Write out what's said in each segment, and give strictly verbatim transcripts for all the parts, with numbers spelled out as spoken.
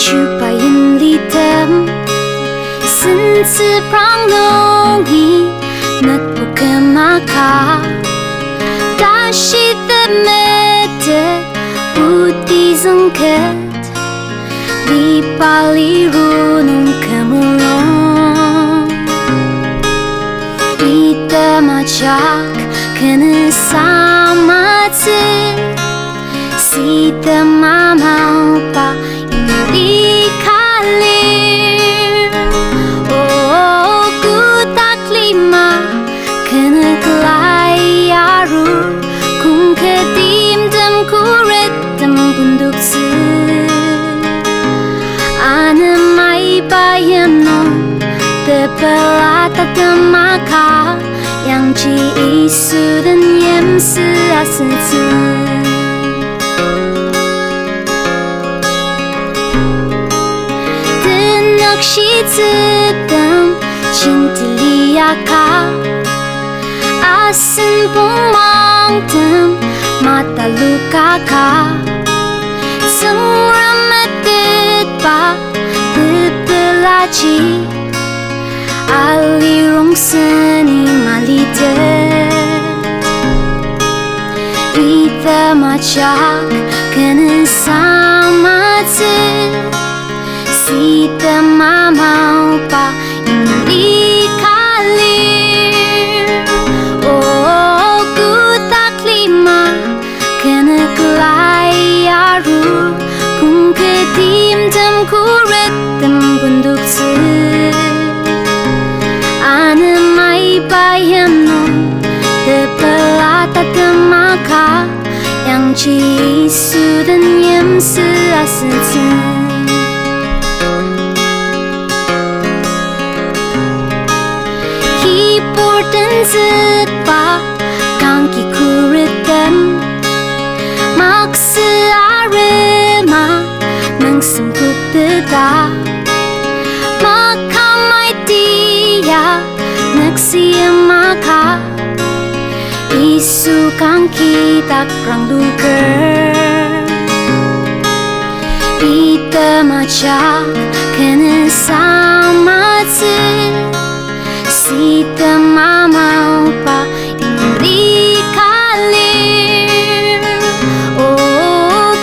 Chuba yimlitem, sentsüprang nungi nükpoküm aka, tashi temetet puti züngket, liba liru nung kümulung. Item ajak kenü samatsü, sitema maoba inglika lir. O, kotak lima kenük lai aru, kongke timtem kurettem bendoktsü. Anema iba yimnung tepela tatem aka, yangji Yisu den yimsü asütsü. Tenük shitsütem jenti liaka, asen pongmangtem matalokaka, Tsüngrem metetba tepelaji alirong seni malitet. Item ajak kenü samatsü, sitema maoba inglika lir. O, kotak lima kenük lai aru, kongke timtem kurettem bendoktsü. Anema iba yimnung tepela tatem aka, yangji Yisu den yimsü asütsü. Kibur tenzükba kangki kurettem, maksü arema mengsem kokteta, makamai tia nüksi yimaka, Yisu kangki dak rangluker. Item ajak kenü samatsü, sitema maoba inglika lir. O,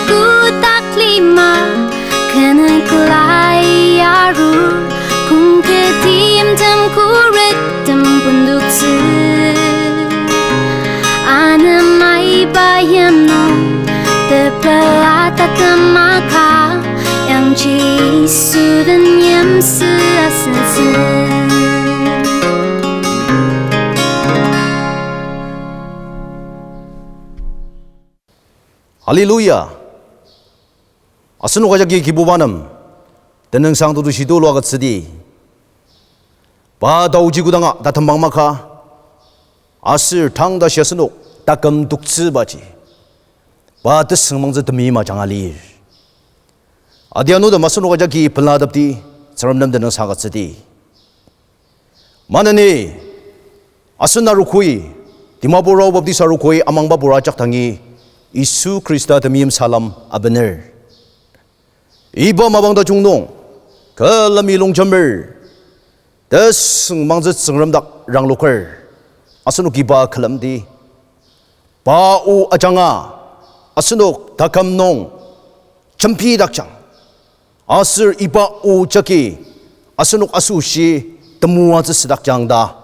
kotak lima kenük lai aru, kongke timtem kurettem bendoktsü. Anema iba yimnung tepela tatem aka, yangji Yisu den yimsü asütsü. Hallelujah. Asenok ajaki Kibuba nem tenüngsang tetushi tulu agütsüdi. Pa taoji kodanga tatembang maka, aser tang tashi asenok taküm toktsübaji pa tesüngmangtsü temeim ajanga lir. Adianutem asenok ajaki pelatepdi, Tsüngrem nem tenüngsang agütsüdi. Maneni, asen arogoi, Dimapur Ao Baptist arogoi amangba pura ajak dangi, Yisu Khrista temeim salem abener. Iba mapang tajung nung, külemi longjemer, tesüngmangtsü Tsüngrem dak rangloker, asenok iba külemdi, pa o ajanga, asenok taküm nung jembidakjang. Aser iba o jagi asenok asoshi temoatsü südakjang ta.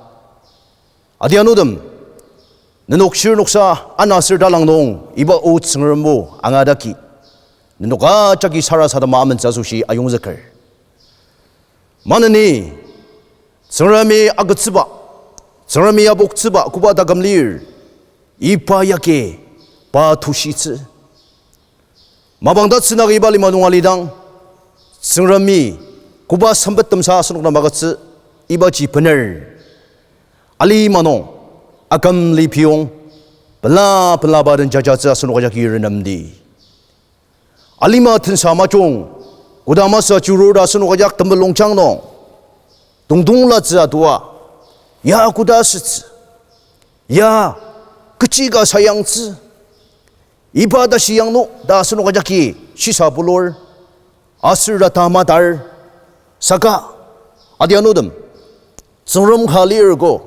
Adianutem, nenok shirnoksa ana aser talang nung iba o Tsüngrem o angadaki, nenok ajaki sarasadema amentsü asoshi ayongzüker. Maneni, Tsüngremi agütsüba, Tsüngremi apoktsüba koba taküm lir, iba yagi pa tushitsü. Mapang tatsüka iba lima nung alidang, Tsüngremi koba sempet temsa asenok nem agütsü, ibaji bener. Alima nung, akümli piyong, pela pelaba den jajatsü asenok ajaki renemdi. Alima tensa majung, koda masü churur ta asenok ajak temulungjang nung, tongtonglatsü atua, ya koda asütsü, ya kechi ka sayangtsü, iba tashi yangno ta asenok ajaki shisa bulur. Aser ta madar, saka, adianutem, Tsüngrem ka lir ko,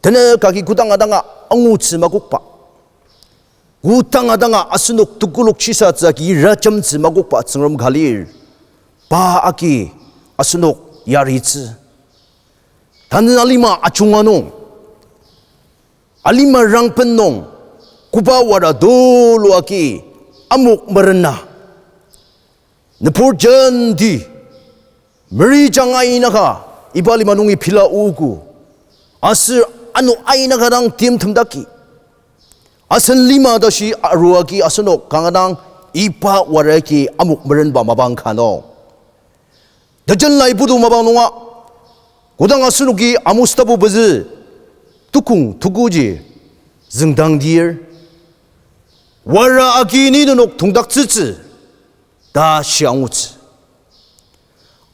tenük agi kodanga danga angutsü makokba. Kodanga danga asenok tekolak shisatsü agi rajemtsü makokba Tsüngrem ka lir. Pa agi asenok yaritsü. Tanü alima ajunga nung, alima rangben nung, koba wara tulu agi amok merena. Nübur jenti, meri jang ainaka, iba lima nungi pila ogo. Aser ano ainaka dang timtem daki. Asen lima tashi aruagi asenok kanga dang iba wara agi amok merenba mapang ka nung. Tejen lai putu mapang nunga, kodang asenoki Amos tapu pezü, tukong tukuji züngdangdir, wara agi ni nenok tongdaktsütsü ta shia angutsü.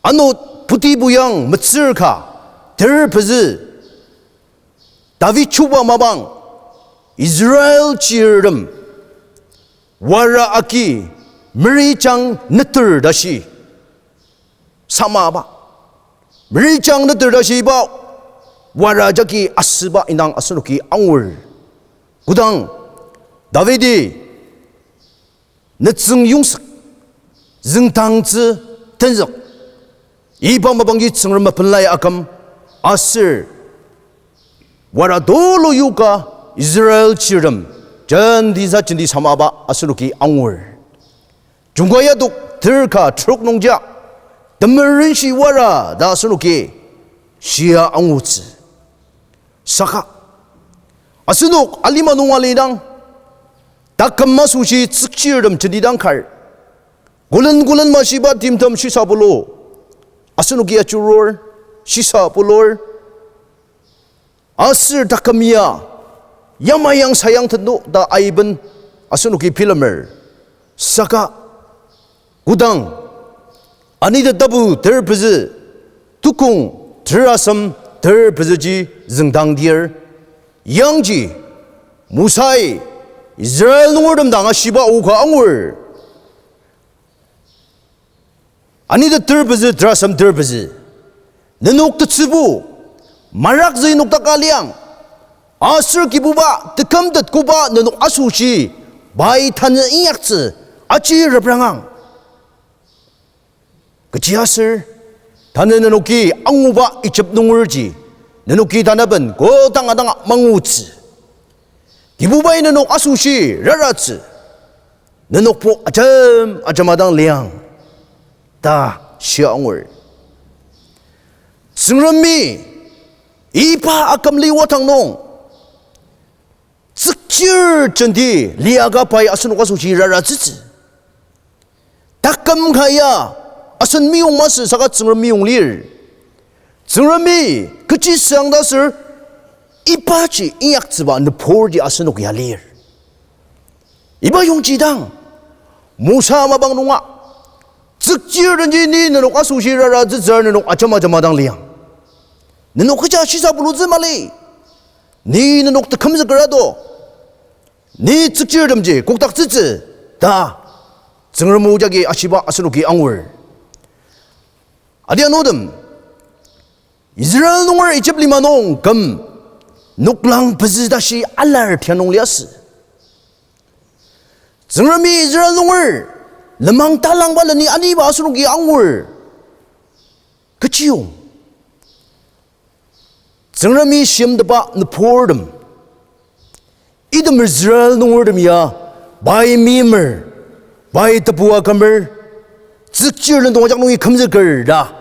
Ano putibuyang metsür ka, ter pezü, David chuba mapang, Israel chirtem, wara agi, meri jang neter tashi, samaba. Meri jang neter tashi iba, wara jagi asüba indang asenoki angur. Kodang, Davidi, nütsüng yongzük, züngdangtsü tenzük, iba mapangji Tsüngrem mapenlai aküm, aser wara tulu yoka Israel chirtem, jenti sa jenti samaba asenoki angur. Jungka yadok ter ka trok nungja, temerenshi wara ta asenoki shia angutsü. Saka, asenok alima nung alidang, taküm asoshi tsükchirtem jenti dang kar, kolen kolen mashiba timtem shisa pulu, asenoki ajurur, shisa pulur, aser taküm ya, yamai yang sayang tenu ta aiben, asenoki bilemer. Saka, kodang, Anitet tapu ter pezü, tukong terasem ter pezüji züngdangdir, yangji, Mosai, Israel nungertem dang ashiba oka angur. Anitet ter pezü, terasem ter pezü. Nenok tetsübu, marakzü nokdaka liang. Aser Kibuba, tekümtet koba nenok asoshi, pai tanü inyaktsü, aji reprangang. Kechiaser, tanü nenoki anguba Ijip nungerji, nenoki tanaben kodanga danga mangutsü. Kibubai nenok asoshi raratsü, nenokbo ajem ajema dang liang, ta shia angur. Tsüngremi, iba akümli watang nung, tsükchir jenti liaka pai asenok asoshi raratsütsü. Taküm ka ya, asen meyong masü saka Tsüngrem meyong lir. Tsüngremi kechi süang ta ser, ibaji inyaktsüba nüburji asenok ya lir. Iba yongji dang, Mosa mapang nunga, tsükchir denji ni nenok asoshi raratsütsür nenok ajema ajema dang liang. Nenok kecha shisa pulutsü mali. Ni nenok tekümzüker ado. Ni tsükchirtemji kokdaktsütsü ta Tsüngrem o jagi ashiba asenoki angur. Adianutem, Israel nunger Ijip lima nung küm noklang pezü tashi alar tia nung liasü. Tsüngremi Israel nunger lenmang talangba leni aniba asenoki angur. Kechiyong Tsüngremi shimteba nüburtem, item Israel nungertem ya, pai meimer, pai tebua kümer, tsükchir lendong ajak nungi kümzüker ta,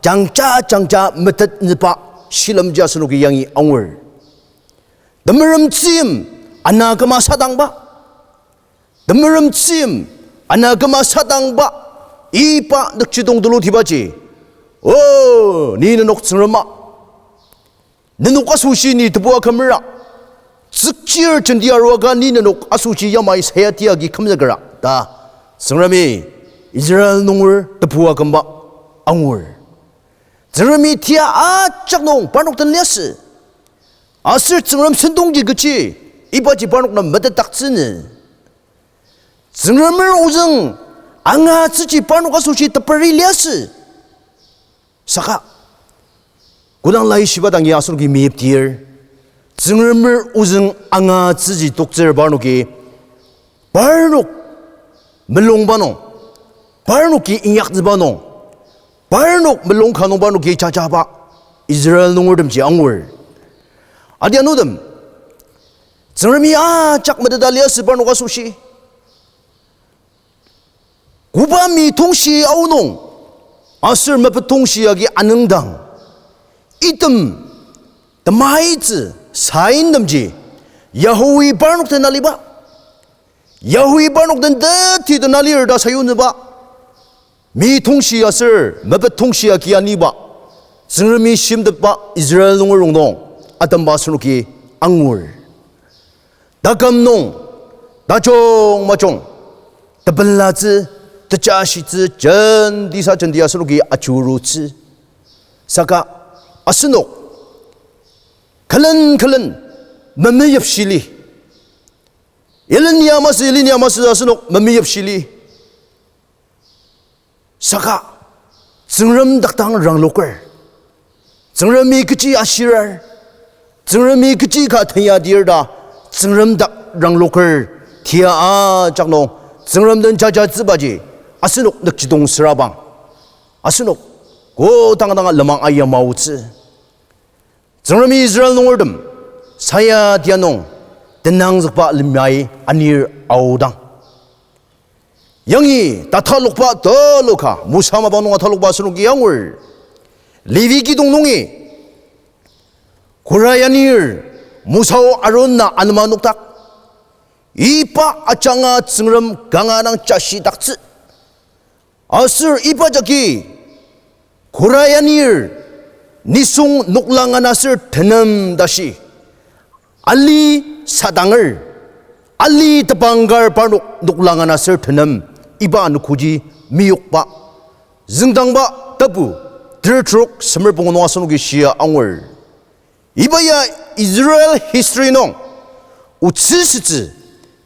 jangja jangja metet nüba shilemji asenoki yangi angur. Temerem tzim, ana küma sadangba. Temerem tzim, ana küma sadangba, iba nükjidong tulutibaji. O, ni nenok Tsüngrema. Nenok asoshi ni tebua kümera. Tsükchir jenti aruaka ni nenok asoshi yamai sayati agi kümzükera ta Tsüngremi Israel nunger tebua kümba angur. Tsüngremi tia ajak nung parnok den liasü. Aser Tsüngrem sentongji kechi, ibaji parnok nem metetdaktsünü. Tsüngremer ozüng angatsüji parnok asoshi teperi liasü. Saka kodang laishiba dangi asenoki meyiptir, Tsüngremer ozüng angatsüji toktsür parnoki, parnok melungba nung, parnoki inyaktsüba nung, parnok melung ka nung parnoki jajaba Israel nungertemji angur. Adianutem, Tsüngremi ajak meteta liasü parnok asoshi. Koba mi tongshi aonung, aser mepet tongshi agi anüngdang, item temaitsü saintemji Yahweh parnok den aliba, Yahweh parnok den teti den alir ta sayutsüba, mi tongshi aser mepet tongshi agi aniba, Tsüngremi shimtetba Israel nunger rongnung atemba asenoki angur. Taküm nung, tajung majung, tepelatsü, techashitsü, jenti sa jenti asenoki ajurutsü. Saka asenok külen külen memeyip shili, ilenia masü, ilenia masü asenok memeyip shili. Saka Tsüngrem dak dang rangloker, Tsüngremi kechi ashirar, Tsüngremi kechi ka tenyadir ta, Tsüngrem dak rangloker tia ajak nung, Tsüngrem den jajatsübaji asenok nükjidong sürabang, asenok kodang dang lenmang ayamaotsü. Tsüngremi Israel nungertem sayadi nung tenangzükba lemai anir aodang, yangi tatalokba tuluka, Mosa mapang nung atalokba asenoki angur. Levi kidong nungi Kora anir Mosa o Aron na anema nokdak, iba ajanga Tsüngrem kanga dang jashidaktsü. Aser iba jagi Kora anir nisung noklang ana aser tenem tashi, ali sadanger, ali tebangkar parnok noklang ana aser tenem, iba anogoji meyokba, Züngdangba tapu, ter trok semer pungu nung asenoki shia angur. Iba ya Israel history nung otsü sütsü,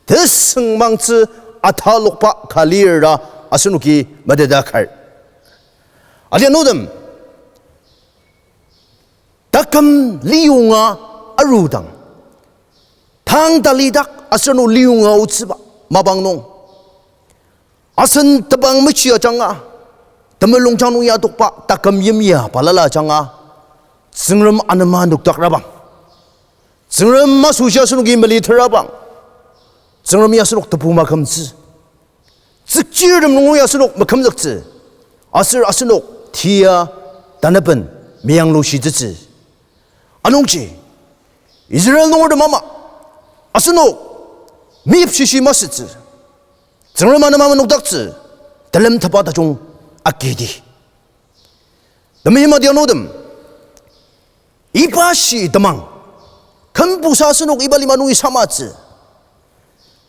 tesüngmangtsü atalokba ka lir ta asenoki meteta kar. Adianutem, taküm liyonga arudang, tang talidak aser ano liyonga otsüba mapang nung, asen tebang mechi ajanga, temulungjang nung yatokba taküm yimya balala ajanga, Tsüngrem anema nokdakrabang, Tsüngrem masü ya asenoki meliterabang, Tsüngremi asenok tebu makümtsü, tsükchirtem nungi asenok makümzüktsü, aser asenok tia tanaben meyanglushitsütsü. Anungji, Israel nungertem ama, asenok meyipshishi masütsü, Tsüngrem anema nokdaktsü, telemtepba tajung agidi. Temeim adianutem, iba shi temang, kümbusa asenok iba lima nungi samatsü,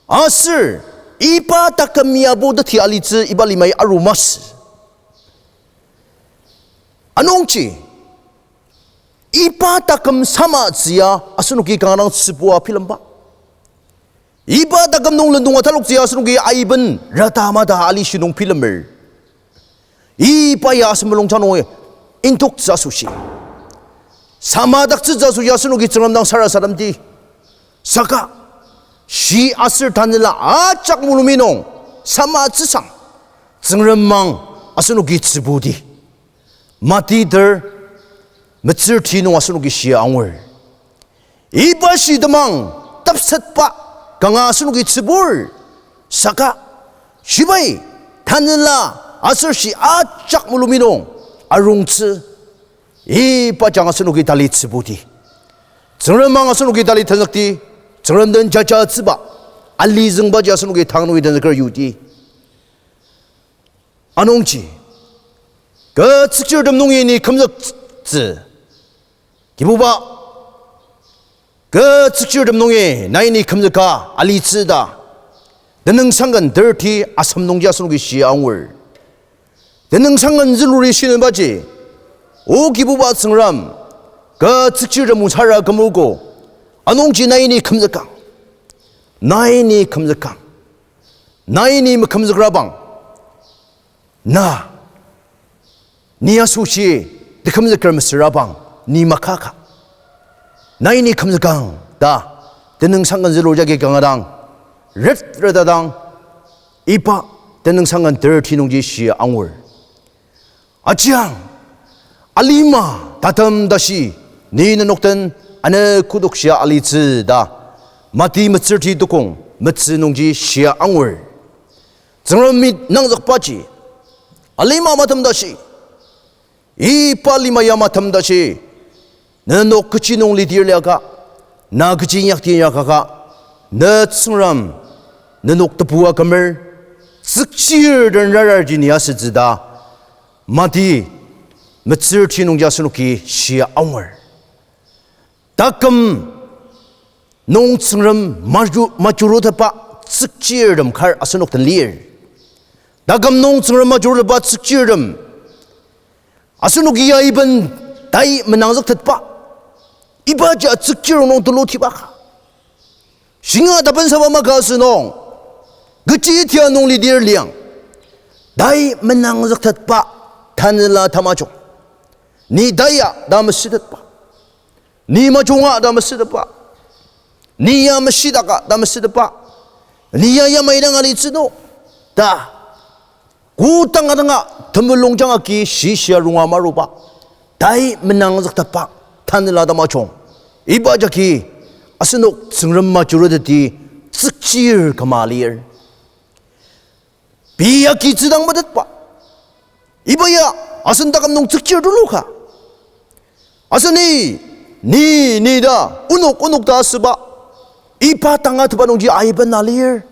aser iba taküm yabo teti alitsü iba limai aru masü. Anungji, iba taküm samatsü ya asenoki kanga dang tsübua bilemba. Iba taküm nung lendong ataloktsü ya asenoki aiben rata mata alishi nung bilemer. Iba ya asen mulungjang nung intoktsü asoshi, samadaktsütsü asoshi asenoki Tsüngrem dang sarasademdi. Saka shi aser tanela ajak mulumi nung samatsüsang, Tsüngrem mang asenoki tsübudi. Mati ter metsür ti nung asenoki shia angur. Iba shi temang tepsetba kanga asenoki tsübur. Saka shibai tanela aser shi ajak mulumi nung arungtsü, iba jang asenoki tali tsübudi. Tsüngrem mang asenoki tali tenzükdi. Tsüngrem den jajatsüba alizüngbaji asenoki tang nungi tenzüker yudi. Anungji, kü tsükchirtem nungi ni kümzüktsü, Kibuba, kü tsükchirtem nungi nai ni kümzüka alitsü ta, tenüngsang ken thirty asem nungji asenoki shia angur. Tenüngsang ken züluri shinübaji, O Kibuba Tsüngrem, kü tsükchirtem osara kümogo, anungji nai ni kümzükang, nai ni kümzükang, nai ni mekümzükrabang, Na, ni asoshi tekümzüker mesüra bang, ni makaka. Nai ni kümzükang ta, tenüngsang ken zülur jagi kanga dang, ret reta dang, iba tenüngsang ken thirty nungji shia angur. Ajiang, alima tatem tashi, ni nenok den ane kudok shia alitsü ta, Mati metsürti tukong metsü nungji shia angur. Tsüngremi nangzükbaji, alima matem tashi, iba lima ya matem tashi, nenok kechi nung lidir liaka, na kechi inyakdi inyakaka, ne Tsüngrem, nenok tebua kümer, tsükchir den rararji ni asütsü ta, Mati metsürti nungji asenoki shia angur. Taküm nung Tsüngrem maju-, majurutetba tsükchirtem kar asenok den lir. Taküm nung Tsüngrem majurutetba tsükchirtem, asenoki ya iben tai menangzüktetba, ibaji tsükchir nung tulutiba ka. Shinga tapensaba maka asünung, kechi tia nung lidir liang, tai menangzüktetba tanela tamajung. Ni tai ya ta meshitetba, ni majunga ta meshitetba, ni ya meshitaka ta meshitetba, ni ya yamai dang alitsü no ta kodanga danga temulungjang agi shishia runga maruba, tai menangzüktetba tanela tamajung. Iba jagi asenok Tsüngrem majurutetdi tsükchir küma lir. Pei agitsü dang metetba, iba ya asen taküm nung tsükchir tulu ka. Aseni, ni, ni ta, onok, onok ta asüba, iba tangatetba nungji aiben alir.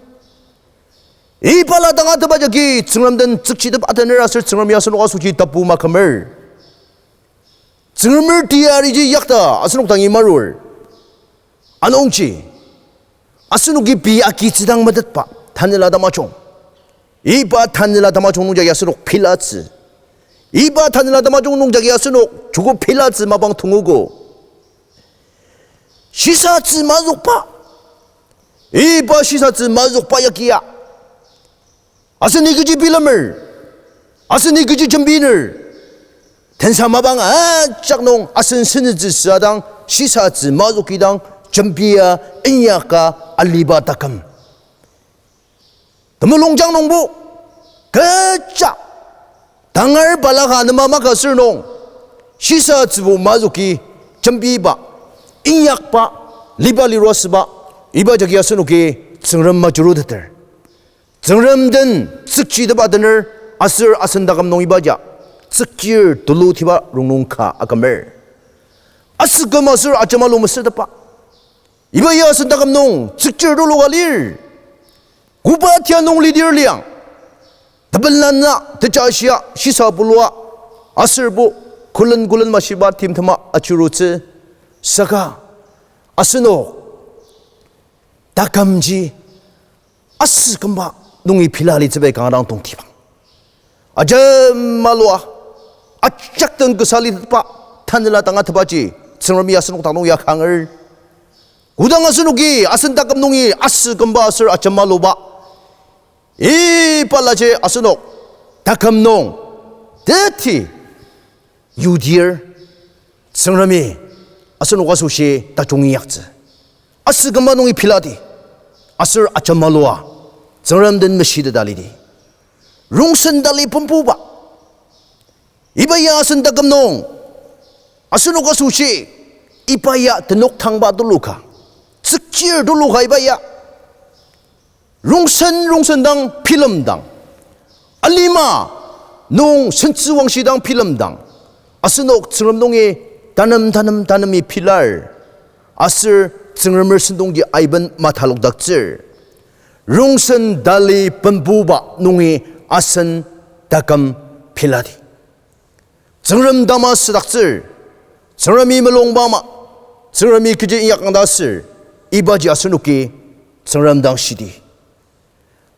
Ibala tangatetba jagi Tsüngrem den tsükchitep atener aser Tsüngrem ya asenok asoshi tapu makümer. Tsüngremer teyariji yakta asenok dangi marur. Anungji, asenoki pei agitsü dang metetba tanela tamajung, iba tanela tamajung nungjagi asenok pilatsü. Iba tanela tamajung nungjagi asenok joko pilatsü mapang tongogo. Shisatsü mazükba. Iba shisatsü mazükba yagia, aseni kechi bilemer, aseni kechi jembiner, tensa mapang ajak nung asen senütsü süadang shisatsü mazükidang jembia inyaka aliba taküm. Temulungjang nungbo, kecha, tangar balaka nema maka sür nung, shisatsübo mazüki jembiba, inyakba, liba lirua süba, iba jagi asenoki Tsüngrem majuruteter. Tsüngrem den tsükchitep atener, aser asen taküm nung ibaji tsükchir tulutiba rongnung ka akümer. Asüküm aser ajemalu mesütepa, iba ya asen taküm nung tsükchir tulu ka lir. Koba tia nung lidir liang, tepelana, techashia, shisa pulua, aserbo, külen külen mashiba timtema achirutsü, saka asenok takümji asükümba nungi pila litsübai kanga dang tongtibang. Ajemalua, ajak den kasa litetba, tanela tangatetbaji Tsüngremi asenok dang nung ya kanger. Kodang asenoki asen taküm nungi asükümba aser ajemaluba, ibalaji asenok taküm nung teti yudir, Tsüngremi asenok asoshi tajung inyaktsü. Asükümba nungi piladi, aser ajemalua Tsüngrem den meshiteta lidi. Rongsen tali pembuba, iba ya asen taküm nung asenok asoshi iba ya tenok tangba tuluka, tsükchir tuluka iba ya. Rongsen rongsen dang bilemdang, alima nung sentsüwangshi dang bilemdang, asenok Tsüngrem nungi tanem tanem tanemi pilar, aser Tsüngremer sentongji aiben matalokdaktsür. Rongsen tali pembuba nungi asen taküm piladi. Tsüngrem tama südaktsür, Tsüngremi mulungba ama, Tsüngremi kechi inyakang ta aser, ibaji asenoki Tsüngrem dang shidi.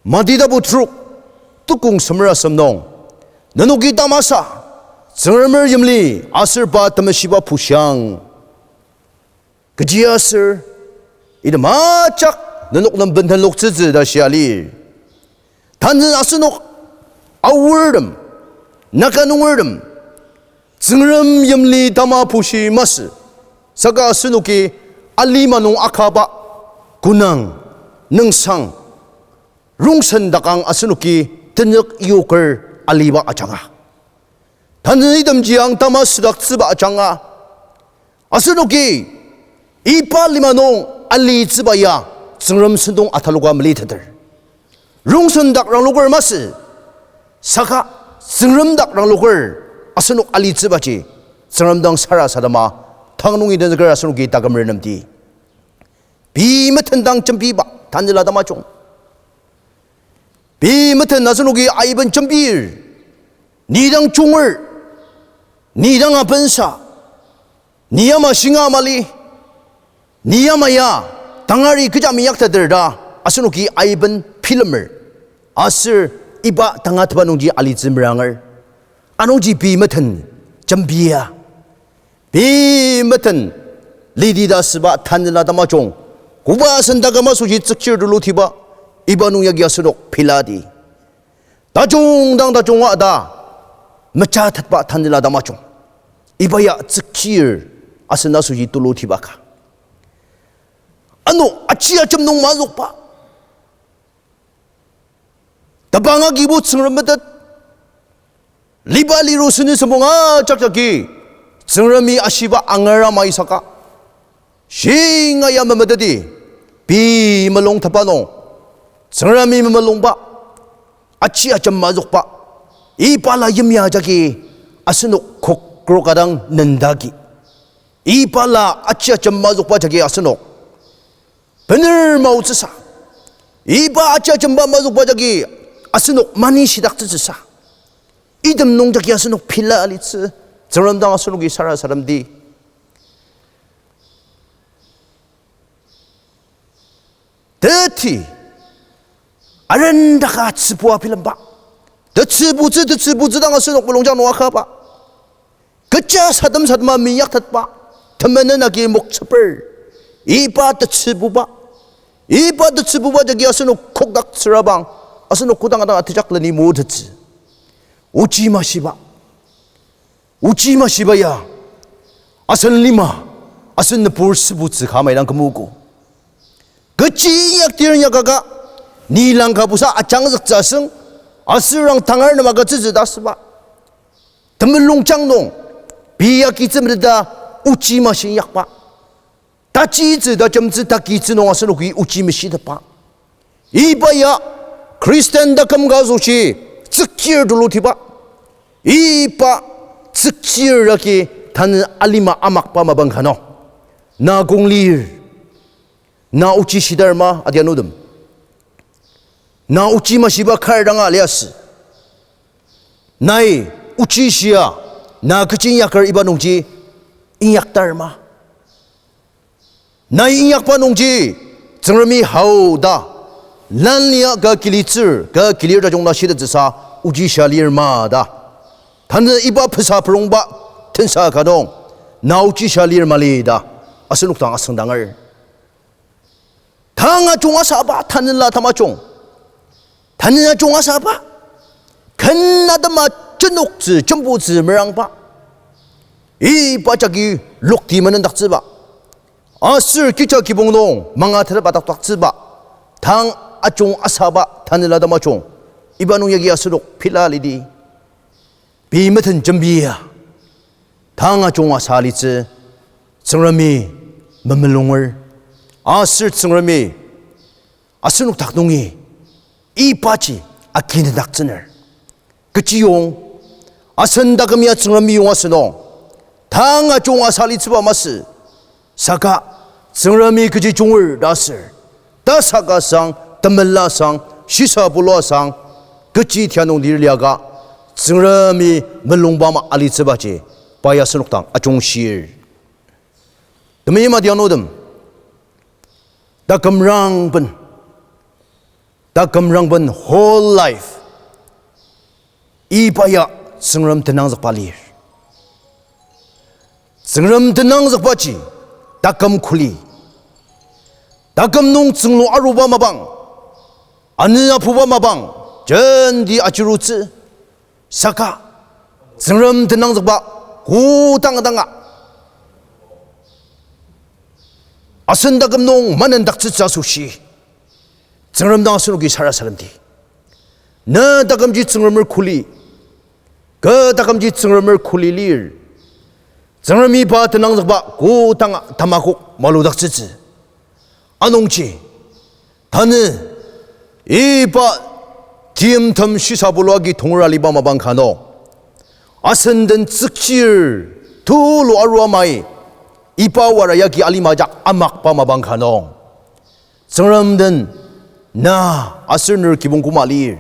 Mati tapu trok, tukong semer asem nung, nenoki tamasa Tsüngremer yimli aser pa temeshiba pushiang. Kechiaser, item ajak nenok nem bentenloktsütsü ta shia lir. Tanü asenok aortem, Naga nungertem, Tsüngrem yimli tama pushi masü, saka asenoki alima nung akaba, kunang, nüngsang, rongsen dakang asenoki tenük yoker aliba ajanga, tanü itemji ang tama südaktsüba ajanga, asenoki iba lima nung alitsüba ya Tsüngrem sentong ataloka meliteter. Rongsen dak rangloker masü, saka Tsüngrem dak rangloker asenok alitsübaji Tsüngrem dang sarasadema tang nungi tenzüker asenoki taküm renemdi. Pei meten dang jembiba tanela tamajung. Pei meten asenoki aiben jembir. Ni dang junger, ni dang abensa, ni ama shinga mali, ni ama ya tangari kecha minyakteter ta asenoki aiben bilemer. Aser iba tangatetba nungji alitsü meranger. Anungji pei meten jembia, pei meten lidi ta asüba tanela tamajung, koba asen taküm asoshi tsükchir tulutiba, iba nung yagi asenok biladi. Tajung dang tajung a ta mejatetba tanela tamajung, iba ya tsükchir asen asoshi tulutiba ka. Ano aji ajem nung mazükba, tebang agibo Tsüngrem metet, liba liru süni sümbong ajak jagi Tsüngremi ashiba angara mai saka, shinga ya memeteti, pei melungteba nung Tsüngremi memelungba, aji ajem mazükba, iba la yimya jagi asenok kokro ka dang nendagi, iba la aji ajem mazükba jagi asenok bener maotsüsa, iba aji ajemba mazükba jagi asenok mani shidaktsütsüsa, item nung jagi asenok bila alitsü, Tsüngrem dang asenoki sarasademdi. Teti, arendaka tsübua bilemba, tetsübutsü, tetsübutsü dang asenok mulungjang nung akaba, kecha sadem sadema minyaktetba, temenen agi moktsüper, iba tetsübuba, iba tetsübuba jagi asenok kokdaktsürabang, asenok kodang adang atejak leni motettsü. Ochi mashiba, ochi mashiba ya asen lima, asen nübur sübutsü ka maidang kümogo. Kechi inyaktir inyakaka, ni langka busa ajangzüktsü asüng, aser ang tangar nem agütsütsü ta asüba, temulungjang nung pei agitsü meteta ochi mashi inyakba, tajitsü tajemtsü takitsü nung asenoki ochi meshitepba, iba ya Christian taküm ka asoshi tsükchir tulutiba, iba tsükchir agi tanü alima amakba mapang ka nung, na kong lir, na ochi shitar ma adianutem? Na ochi mashiba kar danga liasü, nai ochi shia, na kechi inyaker iba nungji inyaktar ma? Nai inyakba nungji Tsüngremi hao ta, lan lia ka kilitsür, ka kilir tajung na shitettsüsa ochi shia lir ma ta, tanü iba pesa perongba tensa ka nung, na ochi shia lir mali ta asenok dang asüngdanger. Tang ajung asaba tanela tamajung, tanü ajung asaba, ken atema jenoktsü jembutsü merangba, iba jagi lokti menendaktsüba, aser kija kibong nung mangatetba dakdaktsüba, tang ajung asaba tanela tamajung, iba nung yagi asenok bila lidi. Pei meten jembia, tang ajung asa litsü, Tsüngremi memulunger, aser Tsüngremi asenok dak nungi ibaji akinedaktsüner. Kechiyong, asen taküm ya Tsüngremi yong asünung, tang ajung asa litsüba masü, saka Tsüngremi kechi junger ta aser, tasaka sang, temela sang, shisa bulua sang, kechi tianung lir liaka, Tsüngremi melungba ama alitsübaji, pa ya asenok dang ajungshir. Temeim adianutem, takümrangben, takümrangben whole life, iba ya Tsüngrem tenangzükba lir. Tsüngrem tenangzükbaji taküm kuli, taküm nung tsünglu aruba mapang, anü apuba mapang, jenti achirutsü, saka Tsüngrem tenangzükba kodang danga asen taküm nung manendaktsütsü asoshi, Tsüngrem dang asenoki sarasademdi. Ne takümji Tsüngremer kuli, kü takümji Tsüngremer kuli lir. Tsüngremi pa tenangzükba kodanga tamakok maludaktsütsü. Anungji, tanü, iba timtem shisabulu agi tongra liba mapang ka nung, asen den tsükchir tulu arua amai, iba wara yagi alima ajak amakba mapang ka nung, Tsüngrem den na aser ner kibong koma lir,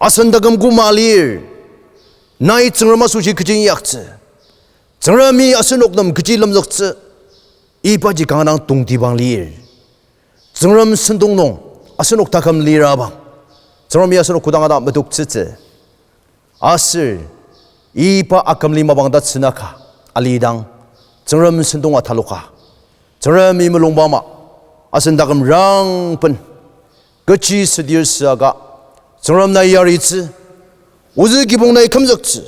asen taküm koma lir, nai Tsüngrem asoshi kechi inyaktsü, Tsüngremi asenok nem kechi lemzüktsü, ibaji kanga dang tongtibang lir. Tsüngrem sentong nung asenok taküm lirabang, Tsüngremi asenok kodanga dang metoktsütsü. Aser iba akümli mapang tatsünaka alidang, Tsüngrem sentong ataloka, Tsüngremi mulungba ama, asen taküm rangben kechi südir süaka, Tsüngrem nai yaritsü, ozü kibong nai kümzüktsü,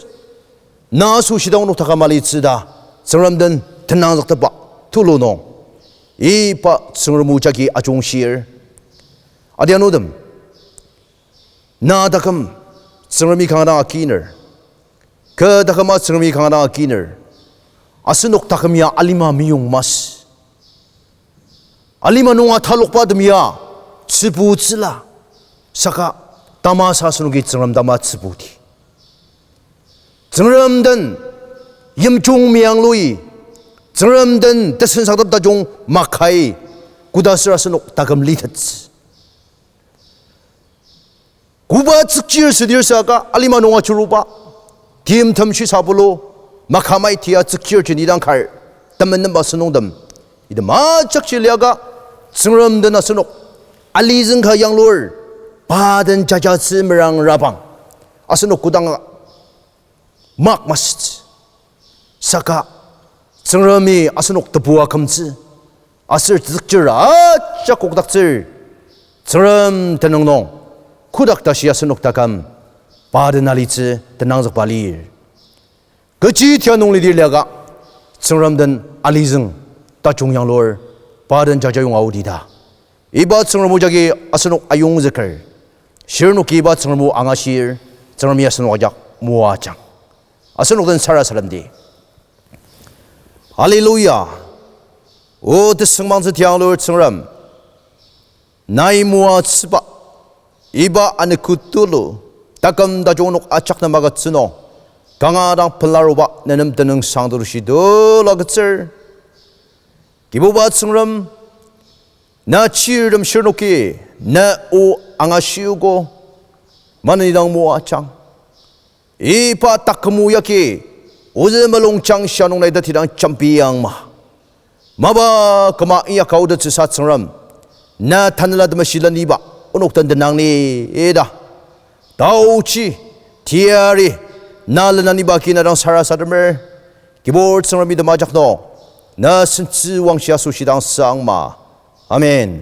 na asoshi dang onok taküm alitsü ta, Tsüngrem den tenangzüktepba tulu nung, iba Tsüngrem o jagi ajungshir. Adianutem, na taküm Tsüngremi kanga dang akiner, kü taküma Tsüngremi kanga dang akiner, asenok taküm ya alima meyong masü. Alima nung atalokba tem ya tsübutsüla, saka tamasa asenoki Tsüngrem tama tsübudi. Tsüngrem den yimjung meyanglui, Tsüngrem den tesensaktep tajung makai, koda süra asenok taküm litettsü. Koba tsükchir südir süaka alima nung ajuruba, timtem shisabulu, makamai tia tsükchir jeni dang kar, temenenba sentongtem, item ajakji liaka, Tsüngrem den asenok alizüng ka yanglur, pa den jajatsü merang rabang, asenok kodanga mak masütsü. Saka Tsüngremi asenok tebua kümtsü, aser tsükchir ajak kokdaktsür, Tsüngrem tenüng nung kodak tashi asenok taküm pa den alitsü tenangzükba lir. Kechi tia nung lidir liaka, Tsüngrem den alizüng tajung yanglur, pa den jajayong aodi ta, iba Tsüngrem o jagi asenok ayongzüker. Shirnoki iba Tsüngrem o angashir, Tsüngremi asenok ajak moajang. Asenok den sarasademdi. Hallelujah. O tesüngmangtsü tianglur Tsüngrem, nai moatsüba iba anogo tulu, taküm tajung onok ajak nem agütsü nung, kanga dang pelaruba nenem tenüngsang tulushi tulu agütsür. Kibuba Tsüngrem, na chirtem shirnoki, na o angashiogo, maneni dang moajang. Iba taküm o yagi, ozü mulungjang sha nung nai tatidang jambi yangma, mapa küma inyaka aotettsüsa Tsüngrem, na Tanela Temeshi leniba onok den tenang ni ita. Taochi, teyari, na lenaniba agi na dang sarasademer. Kibur Tsüngrem, item ajak nung na sentsü wangshi asoshi dang sangma. Amen.